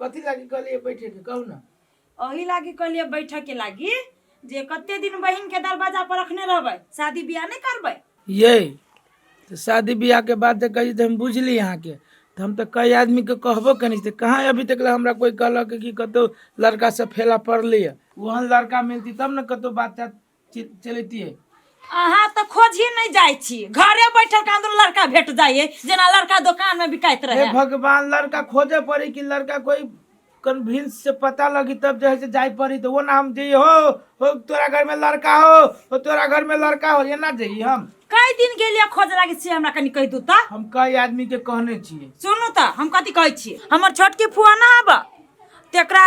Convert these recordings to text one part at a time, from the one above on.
कथी लागी कहलिए बैठे के कहू ना। ओही लागी कहलिए बैठे के लागी जे कते दिन बहिन के दरवाजा पर रखने रहबै, शादी बियाह नहीं करबै। ये तो शादी बियाह के बात जे कही तऽ हम बुझली अहाँके, तऽ हम तऽ कई आदमी के कहबो कनी तऽ कहाँ अभी तक ले हमरा कोई कहलक कि कतौ लड़का से फेला पड़ली है, ओहन लड़का मिलती तब ने कतौ बात चलतियै। अहाँ तऽ खोजही नहीं जाइ छी, घरे बैठल कांदो लड़का भेट जाइए, जेना लड़का दोकान में बिकाइत रहे। हे भगवान, लड़का खोजे पड़ी कि लड़का कोई कन्विंस से पता लगी तब जे है से जाय पड़ी, तो वो ना हम जइए हो, हो तोरा घर में लड़का हो, हो तोरा घर में लड़का हो, एना जइए हम। कई दिन गेलिए खोज लागी छी, हमरा कनी कहि दू तऽ। हम कई आदमी के कहने छियै। सुनू तऽ हम कथी कहै छी, हमर छोटकी फुआ ना आब तेकरा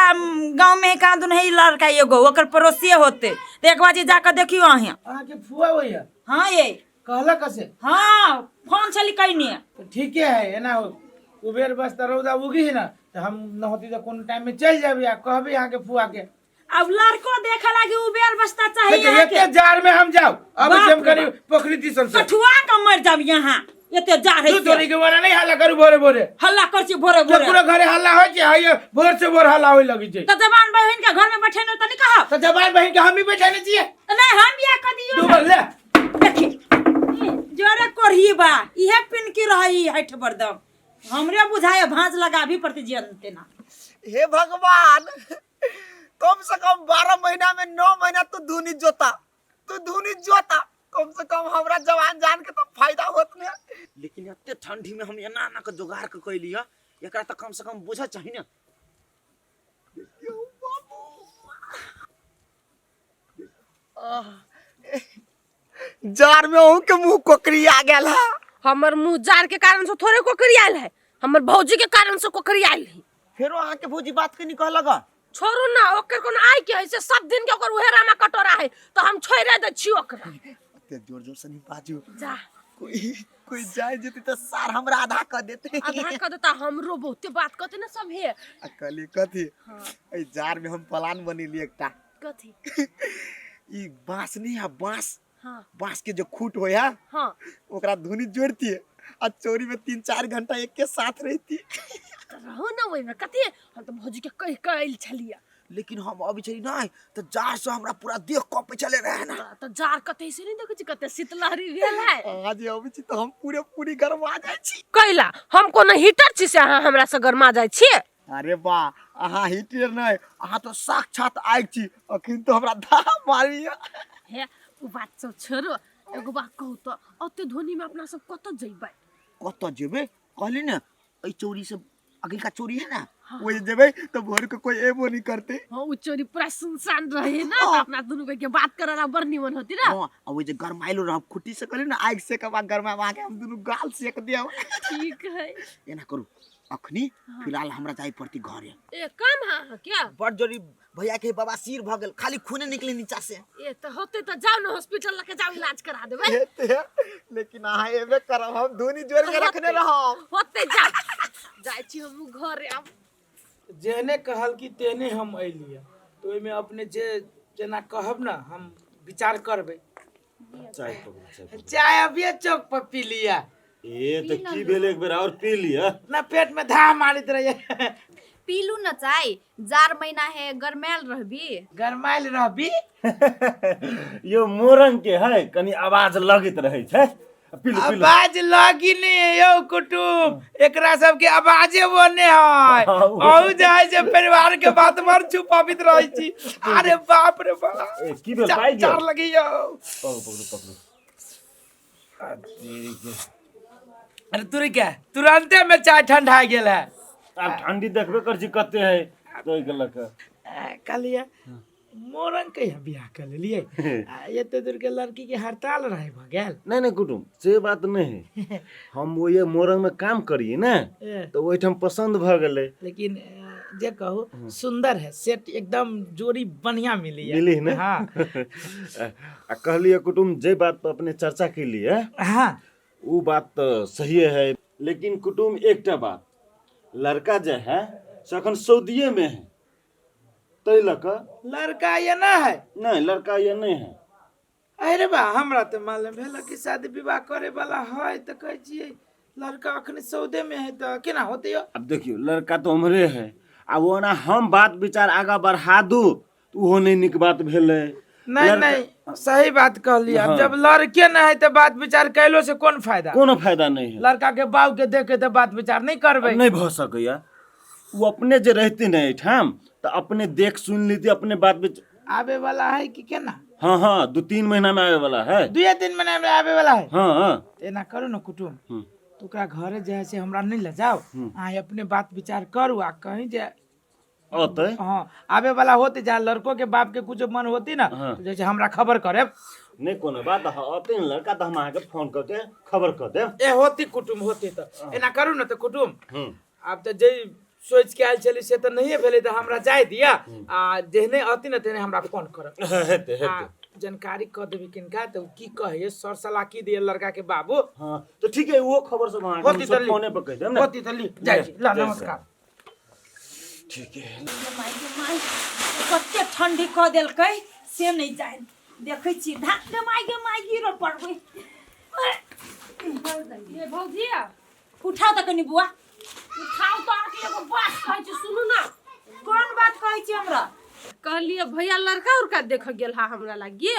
गाँव में कहाँ दुन है लड़का एगो, ओकर पड़ोसिए होते, तो एक बार जाकर देखियो अहाँ। अहाँके फुआ होइया? हाँ ये। कहलक से? हाँ, फोन छली कहने। तो ठीके है, एना हो उबेर बस त रौदा उगी है ना, तो हम न होती तो कोनो टाइम में चल जाबे आ कहबे अहाँके फुआ के। अब लड़को देखे लागी उबेर बस्ता चाहिए देखिए, अहाँके। एते जार में हम जाओ अब बाप हम रे करी बाप। पोखरी दिसन से कठुआ के मर जाब यहाँ एते जार है तू से। तोरी के वाला नहीं हल्ला करू भोरे भोरे। हल्ला कर छी भोरे भोरे। केकरो घरे हल्ला होय छै, हइये भोर से भोर हल्ला होय लगी छै। त जवान बहिन के घर में बैठे न त नहीं कहब। त जवान बहिन के हम ही बैठे छियै। नहीं हम बियाह कर दियो। तू बोल ले। देखी जोरे कोरही बा इहे पिनकी रही हठ बरदम हमरे बुझाए भांज लगा भी प्रति जीवन ना। हे भगवान, कम से कम 12 महीना में 9 महीना तू धुनी जोता, तू धुनी जोता, कम से कम हमरा जवान जान के तो फायदा होत ने। लेकिन एते ठंडी में हम एना एना के जोगाड़ के कैली है, एकरा तो कम से कम बुझा चाही ना। जार में अहूँ के मुंह कोकरी आ गेल है। हमर मुंह जार के कारण से थोड़े कोकरी आयल है, हमर भौजी के कारण से कोकरी आयल है। फेरो अहाँ के भौजी बात के नहीं कहलक? छोड़ू ना, ओकर कोनो आय के है से सब दिन के ओकर उहे रामा कटोरा है, तो हम छोड़े दे छी ओकरा। एते जोर जोर से नहीं बाजू। जा। कोई कोई जाय जेती तो सार हमरा आधा कर देते। आधा कर देता, हमरो बहुते बात कहते ना सब हे। आ कहली कथी? एहि जार में हम प्लान बनेली एकटा। कथी? ई बांस नहीं है बांस? हाँ। बांस के जो खूट होय है, हाँ। ओकरा धुनी जोड़ती है आ चोरी में 3-4 घंटा एक के साथ रहती। तो रहो ना ओहि में कथी, हम तो भौजी के कह के आयल छलिए। लेकिन हम अभी छली नहीं तो जार से हमरा पूरा देह कपे चले रहे ना। तो जार कते से नहीं देखै छी कते शीतलहरी भेल है। आज अबै छी तो हम पूरे पूरी गरमा जाइ छी। कैला हम कोनो हीटर छी से अहाँ हमरा से गरमा जाइ छी? अरे बा, अहाँ हीटर नहीं, अहाँ तो साक्षात आगि छी, अखन तो हमरा धा मारिया। हे उ बात सब छोड़ो, एगो बात कहू तो ओते धोनी में अपना सब कतऽ जइबै? कतऽ जेबै कहली ने, एहि चोरी से अगिलका चोरी है ना, हाँ। ओहि जेबै तो भोर के कोई एबो नहीं करते। हाँ, उ चोरी पूरा सुनसान रहे ना, तो अपना दुनू के बात करे ला बड़ निमन होती ना। हाँ, आ ओहि जे गरमाइलो रहब खुट्टी से कहली ना आगि सेकब आ गरमा के हम दुनू गाल सेक देब। ठीक है। एना करू अखनी हाँ। फिलहाल हमरा जाय पड़ती घरे। ए काम है अहाँ क्या? बड़ जोरी भैया के बाबा सिर भ गेल, खाली खूने निकले नीचा से। ए तो होते तो जाओ ना हॉस्पिटल लके जाओ, इलाज करा देबै। हेते, लेकिन अहाँ एबे करब, हम धुनी जोड़ के रखने रहब। होते जाओ, जाय छी हम घरे आब। जेहने कहल कि तेहने हम अइलियै, तो ओहिमे अपने जे जेना कहब ना हम विचार करबै। चाय पकड़ू, चाय पकड़ू। चाय अभिये चौक पर पी लिया। ए तो की भेल, एक बेर और पी लिया ना, पेट में धा मारित रहिए। पीलू न चाय, जार महीना है गरमायल रहबी। गरमायल रहबी। यो मोरंग के है कनी आवाज लगैत रहै छै। पीलू, पीलू। आवाज लगी नहीं यौ कुटुम, एकरा सबके आवाजे बने है। हाँ, वो- अहू जे है से परिवार के बात मर छुपाबित रहै छी। अरे बाप रे बाप। ए, की भेल, पाइ गेल? चार लगी यौ। पकड़ू, पकड़ू, पकड़ू। आ, तेरी के। अरे तुरी क्या तुरंते में चाय ठंडा गेल है। आब ठंडी देखबे कर छी कते है, तो ओहि के लऽ कऽ। कहलियै मोरंग के यहाँ बियाह कर लेलियै, आ एते दूर के लड़की के हड़ताल रहे भऽ गेल। नहीं नहीं कुटुम, से बात नहीं है, हम ओहि मोरंग में काम करिए ने, ए। तो ओहिठाम पसंद भऽ गेलै। लेकिन जे कहू सुंदर है, सेट एकदम जोड़ी बढ़िया मिली है। मिली ने? हाँ। आ कहलिए कुटुम, जे बात पर अपने चर्चा केलिए, हाँ। उ बात तो सही है, लेकिन कुटुम एकटा बात, लड़का जे है से अखन सऊदीए में है, तै लऽ कऽ। लड़का ये ना है? नहीं, लड़का ये नहीं है। अरे बा, हमरा तऽ मालूम भेल कि शादी विवाह करे वाला है, तऽ कहै छियै लड़का अखन सऊदे में है, तऽ केना होतै यौ? अब देखियौ लड़का तो उम्हरे है, आ ओना हम बात विचार आगाँ बढ़ा दू तऽ ओहो नहि नीक बात भेलै। नहीं नहीं, सही बात कहली। अब जब लड़के नहीं है तो बात विचार कैलो से कोन फायदा? कोनो फायदा नहीं है। लड़का के बाप के देख के तो बात विचार नहीं करबै। नहीं भऽ सकैया। ओ अपने जे रहते ने एहिठाम तऽ अपने देख सुन लेती, अपने बात विचार। आबे वाला है कि केना? हाँ हाँ, 2-3 महीना में आवे वाला है। 2-3 महीना में आबे वाला है? हाँ हाँ। एना करू ने कुटुम, हम्म। तो ओकरा घरे जे है से हमरा नहीं ले जाओ, अहाँ अपने बात विचार करू आ कहीं जे अतै। हाँ, आबे वाला होते, जहाँ लड़को के बाप के कुछ मन होती ना, हाँ। तो जैसे हमरा खबर करे। नहीं कोनो बात, हाँ, अतै ने लड़का तऽ हम अहाँके फोन कऽ के खबर कऽ देब। ए होती कुटुम, होती तऽ एना करू ने तऽ कुटुम, हम्म। आब तऽ जे सोच के आयल छली से तऽ नहिए भेलै, तऽ हमरा जाय दिअ आ जेहने अती ने तेहने हमरा फोन करब। हेतै आ हेतै। जानकारी कऽ देबै किनका तऽ उ की कहैए, सर सलाह की दिए लड़का के बाबू। हाँ तऽ ठीक है, ओहो खबर सब अहाँके होती हम सब तऽ ली। फोने पर कहि देब ने। होती तऽ ली, जाइ छी, ल। जय। नमस्कार। ठीक है। माय गे माय, कते ठंडी कऽ देलकै से नहि जानि। देखै छी धान गे माय गे माय, गिरो पड़बै। ये भौजी। उठाउ तऽ कनि बुआ। उठाउ तऽ, अहाँके एगो बात कहै छी, सुनू ना। कोन बात कहै छी हमरा? कहलियै भैया लड़का उड़का देख गेल हा हमरा लागी।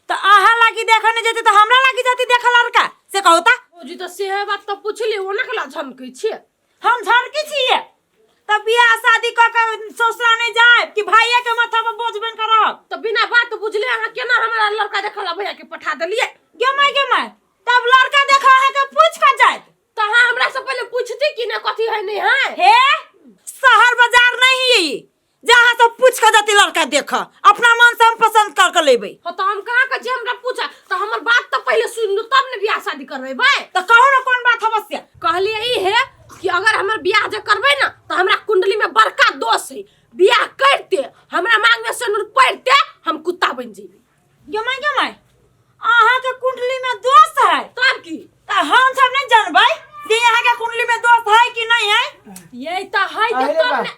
तऽ अहाँ लागी देखऽ नहि जेतै तऽ हमरा लागी जेतै देखऽ लड़का, से कहू तऽ। भौजी, तऽ सेहे बात तऽ पुछली, ओना केला झमकै छियै? हम झड़की छियै तऽ बियाह शादी कऽ के ससुरा नहि जायब कि भाइये के माथा पर बोझ बनि कऽ रहब? तऽ बिना बात बुझले अहाँ केना हमरा लड़का देखऽ ला भैया के पठा देलियै? गे माय गे माय, तब लड़का देखऽ अहाँके पूछि कऽ जायत? तऽ अहाँ हमरा से पहिले पूछती कि ना कथी है नहीं है। हे, शहर बाजार नहीं है ई जे अहाँ सब पूछि कऽ जती लड़का देखऽ, अपना मन से हम पसंद कर के लेबै। हाँ, तऽ हम कहाँ कहै छी हमरा पूछा, तऽ हमर बात तऽ पहिले सुनि लू तब ने बियाह शादी करबेबै। तऽ कहू ने कोन बात अवश्य। कहलियै ई है कि अगर हमर बियाह जे करबै ने तऽ हमरा कुंडली में बड़का दोष है, बियाह करते हमरा मांग में सिन्दूर पड़ते हम कुत्ता बनि जेबै। गे माय गे माय, अहाँ के कुंडली में दोष है? तब की। तऽ हम सब नहीं जानबै जे अहाँ के कुंडली में दोष है कि नहीं है? यही तऽ है अरे तऽ तब बा। ने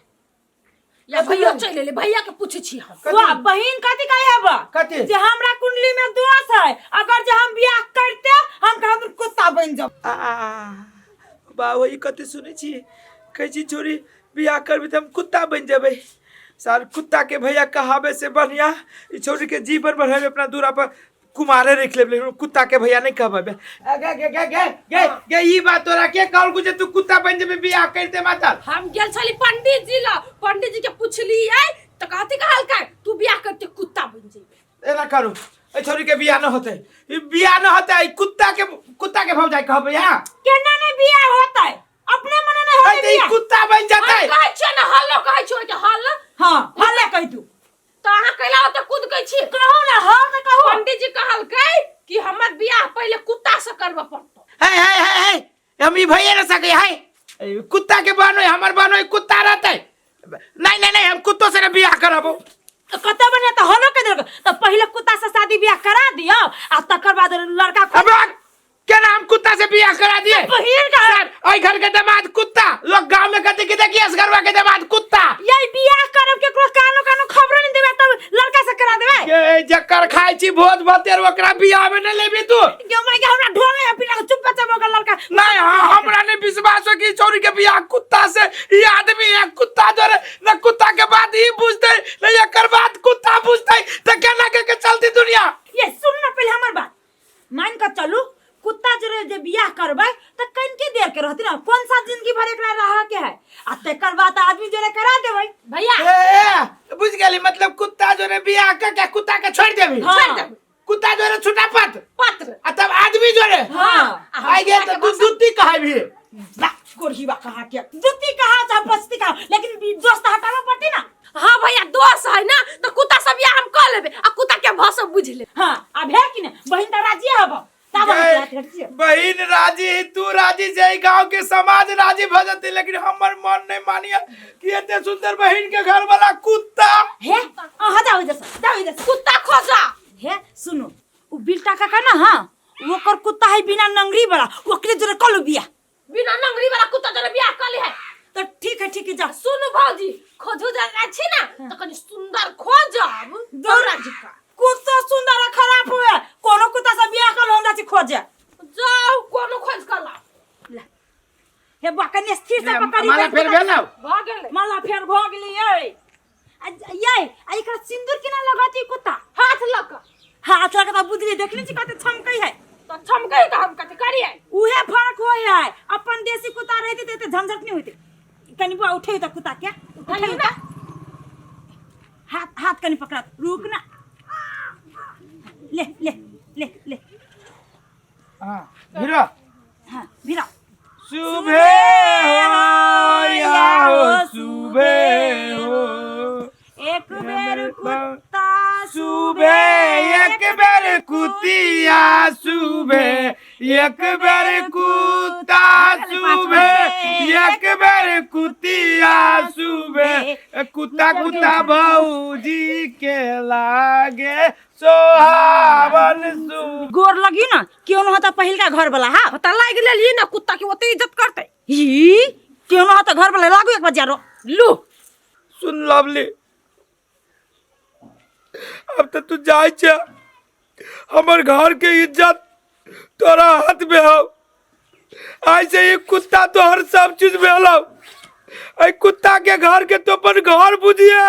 या भैया चलि एलै, भैया के पूछै छी हम। वाह, बहिन कथी कहे हब? कथी? जे हमरा कुंडली में दोष है, अगर जे हम बियाह करते हम कहब कुत्ता बन जाब। आ बाबा, ई कथी सुनै छी? कहै छी छोरी बियाह करबी तऽ हम कुत्ता बनि जेबै। सार कुत्ता के भैया कहाबे से बढ़िया ई छोरी के जीवन भर हम अपना दूरा पर कुमारे रख लेब, लेकिन कुत्ता के भैया नहीं कहबे। गे गे गे गे गे गे, ई बात तोरा के कहल जे तू कुत्ता बनि जेबी बियाह करते माता? हम गेल छली पंडित जी लग, पंडित जी के पुछलियै तऽ कथी कहलकै, तू बियाह करते कुत्ता बनि जेबे। एना करू, एहि छोरी के बियाह न होतै, ई बियाह न होतै, ई कुत्ता के भौजाई कहबै। हां। केना नहीं बियाह होतै? अपने मने नहीं होतै अरे ई बियाह। कुत्ता बनि जेतै। हम कहै छियै ने हल्लो, कहै छियै ओहिके हल्लो। हाँ, हल्ले कहि दू। तऽ अहाँ कैला ओतऽ कूद कै छी? कहू ना, हाँ तऽ कहू। पंडित जी कहलकै कि हमर बियाह पहिले कुत्ता से करबऽ पड़तौ। हे हे हे हे, हम ई भइए न सकै है। ए, कुत्ता के बहनो, हमर बहनो कुत्ता रहतै? नहीं नहीं नहीं, हम कुत्तो से न बियाह करबो। तऽ कतऽ बने तऽ हलो के देलक तऽ पहिले कुत्ता से शादी बियाह करा दियौ आ तकर बाद लड़का अब केना हम कुत्ता से बियाह करा दिए? बहिन का सर, ओइ घर के दामाद कुत्ता, लोग गांव में कहते कि देखिए इस घरवा के दामाद कुत्ता। यही बियाह करब केकरो कानो कानो खबरो नहीं देबे तब लड़का से करा देबे? के जकर खाइ छी भोज भतेर ओकरा बियाह में नहीं लेबी तू? गे my गे, हमरा ढोले है पिला चुप बच्चा ओकर लड़का। नहीं, हाँ, हमरा नहीं विश्वास हो कि चोरी के बियाह कुत्ता से। ई आदमी है कुत्ता जोरे न कुत्ता के बात ई बुझते न एकर बात कुत्ता बुझते, त केना के चलती दुनिया? ये सुन ना पहले हमर बात, मान के चलू कुत्ता जोरे जे बियाह करबै त कनिके देर के रहती ना, कौन सा जिंदगी भर एकरा रह के है, आ तेकर बाद आदमी जोरे करा देबै। भैया। ए, ए, बुझ गेली, मतलब कुत्ता जोरे बियाह कर के कुत्ता के छोड़ देबी? हाँ। छोड़ि देबै। कुत्ता जोरे छुटा पत्र पत्र आ तब आदमी जोरे। हाँ। आ हम आई गए कुत्ता तो के तू दुत्ती कहबी। बा कोरहीवा कहा के जुत्ती कहा चाहे पस्ती कहा, लेकिन दोस्त हटावे पड़ती ना। हाँ भैया, दोष है ना तो कुत्ता सब बियाह हम कर लेबे आ कुत्ता के भस बुझ ले। हाँ, अब है कि ना बहिन त राजी हब तब हम गए, रात छियै। बहिन राजी, तू राजी से गांव के समाज राजी भ जते, लेकिन हमर मन नहीं मानिए कि एते सुंदर बहिन के घर वाला कुत्ता। हे, अहाँ जाओ इधर से, जाओ इधर से। कुत्ता खोजा। हे सुनो, उ बिल्टा काका ना, हाँ, ओकर कुत्ता है बिना नंगरी वाला, ओकरे जोरे कलू बियाह। बिना नंगरी वाला कुत्ता जोरे बियाह कर ले है। तो ठीक है, ठीक है, जा। सुनू भौजी, खोजू जा छी ना तो कनी सुंदर खोजब दौरा जी का। कुत्ता सुंदर आ खराब हुए, कोनो कुत्ता से बियाह कर हमरा छी खोजे। जाओ कोनो खोज कर लाओ। हे बा कनि स्थिर से पकड़ी। माला फेर भेल आब? भऽ गेलै। माला फेर भऽ गेलै। यै आ यै, आ एकरा सिंदूर केना लगती कुत्ता? हाथ लऽ कऽ। हाथ लऽ कऽ तऽ बुझली, देखने छी कते छमकै है। तऽ छमकै तऽ हम कथी करियै? उहे फर्क होइ है। अपन देसी कुत्ता रहते तऽ एते झंझट नहीं होते। कनि बुआ उठे तऽ कुत्ता के उठे ना। हाथ हाथ कनि पकड़ा, रुक ना, ले ले ले ले। हाँ, भिड़ा। हाँ, भिड़ा। सुबह हो या हो सुबह हो, एक बेर कुत्ता सुबह एक बेर कुतिया, सुबह एक बेर कुत्ता, सुबह एक बेर कुतिया, सुबह कुत्ता कुत्ता भौजी के लागे सोहावन सु। गोर लगी ना, क्यों न होता पहिलका घर वाला। हाँ। तऽ लागि लेलियै ने कुत्ता के, ओते इज्जत करतै। ई क्यों न होता घर वाला, लागू एक बार जारो। लू। सुन लवली, अब तो तू जाय छे, हमर घर के इज्जत तोरा हाथ में हो। ऐसे ही कुत्ता तोहर सब चीज भेलो। ऐ कुत्ता के घर के तो अपन घर बुझिए,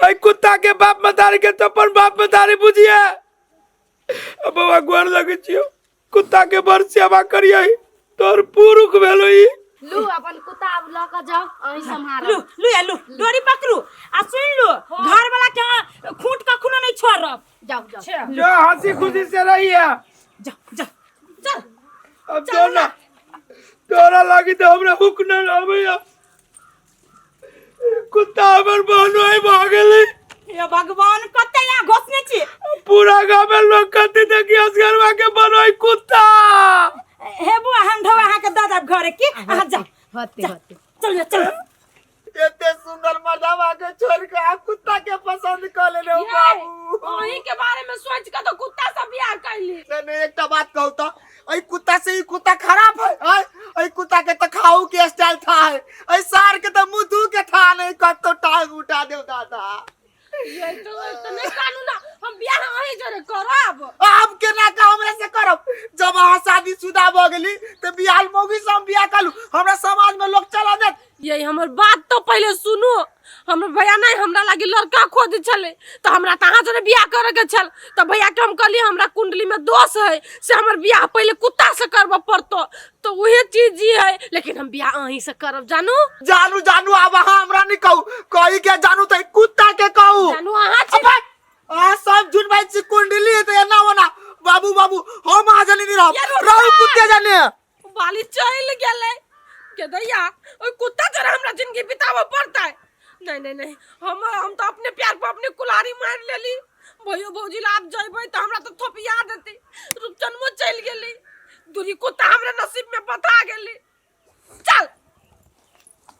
ऐ कुत्ता के बाप मतारी के तो अपन बाप मतारी बुझिए। अब बाबा गोर लगे छियो, कुत्ता के बड़ सेवा करिए, तोहर पुरुख भेलो ई। लू, अपन कुत्ता आब लऽ कऽ जाउ, अहीं सम्हारब। लू लू या लू, डोरी पकड़ू आ सुन लू, घर वाला के खूंट कखनो नहीं छोड़ब। जाउ जाउ। जो हंसी खुशी से रहिए। जा जा, चल। अब जो ना, तोरा लागी तो हमरा हुक न आबैया। कुत्ता हमर बहनोई भऽ गेलै। हे भगवान, कते यहाँ घोसने छी। पूरा गाँव में लोग कहते थे कि असगरवा के बनोई कुत्ता। हे बुआ, हम ढोआ अहाँ के दऽ देब घरे की, अहाँ जाउ। होते होते। चल चल। एते सुंदर मर्दावा के छोड़ के आप कुत्ता के पसंद कर लेले हो बाबू? अहीं के बारे में सोच के तो कुत्ता से बियाह कैली। नहीं नहीं, एकटा बात कहू तो ऐ कुत्ता से ई कुत्ता खराब है। ऐ ऐ कुत्ता के तो खाऊ के स्टाइल था है, ऐ सार के तो मुंह धू के था नहीं, कतो टांग उठा दे दादा। ये तो तो नहीं कानू ना, हम बियाह अहीं जरे करब। आप केना का हमरा से करब? जब अहाँ शादीशुदा भऽ गेली तऽ बियाह मौगी से हम बियाह कलू, हमरा समाज में लोग चला देत। ये हमर बात तो पहले सुनू। हमर भैया नहीं हमरा लागी लड़का खोज छले, तो हमरा तऽ अहाँ जरे बियाह करे के छल, तऽ भैया के हम कहली हमरा कुंडली में दोष है, से हमर बियाह पहले कुत्ता से करबऽ पड़तो, तो वही चीज ही है, लेकिन हम बियाह अहीं से करब। जानू। जानू जानू, आब अहाँ हमरा नहीं कहू, कही के जानू तऽ कुत्ता के कहू। जानू अहाँ छी। अबे, अहाँ सब झूठ भाई छी, कुंडली है तऽ एना ओना। बाबू बाबू, हम अहाँ जानी नहीं रहब, रहू कुत्ते जाने। बाली चल गेलै के दैया, ओइ कुत्ता जरे हमरा जिंदगी बिताबऽ पड़तै। नहीं नहीं नहीं, हम तो अपने प्यार पर अपने कुल्हाड़ी मार लेली। भैयो भौजी ला आब जइबै तऽ हमरा तऽ थोपिया देतै। रुपचनमो चलि गेलै, दूरी कुत्ता हमरा नसीब में बता गेलै। चल।